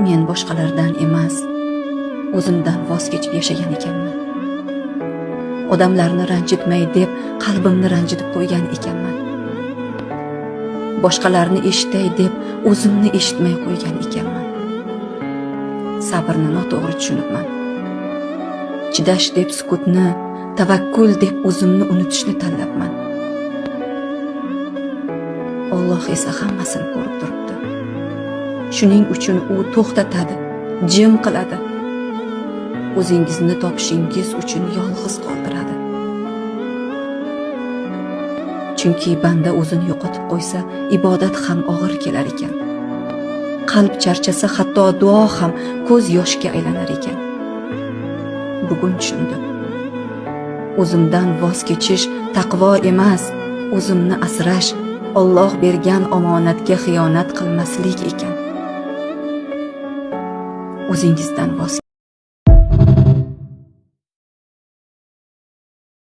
Men boshqalardan emas, o'zimdan voz kechib yashagan ekanman. Odamlarni ranjitmay deb qalbimni ranjitib qo'ygan ekanman. Boshqalarni eshitay deb o'zimni eshitmay qo'ygan ekanman. Sabrni noto'g'ri tushunibman. Chidash deb sukutni, tavakkul deb o'zimni unutishni tanlabman. Alloh esa hammasini ko'rib turibdi. Shuning uchun u to'xtatadi, jim qiladi. O'zingizni topishingiz uchun yolg'iz qoldiradi. Chunki banda o'zini yo'qotib qo'ysa, ibodat ham og'ir kelar ekan. Qalb charchasa, hatto duo ham ko'z yoshga aylanar ekan. Bugun tushundim. O'zimdan voz kechish taqvo emas, o'zimni asrash, Alloh bergan omonatga xiyonat qilmaslik ekan. O'zingizdan voz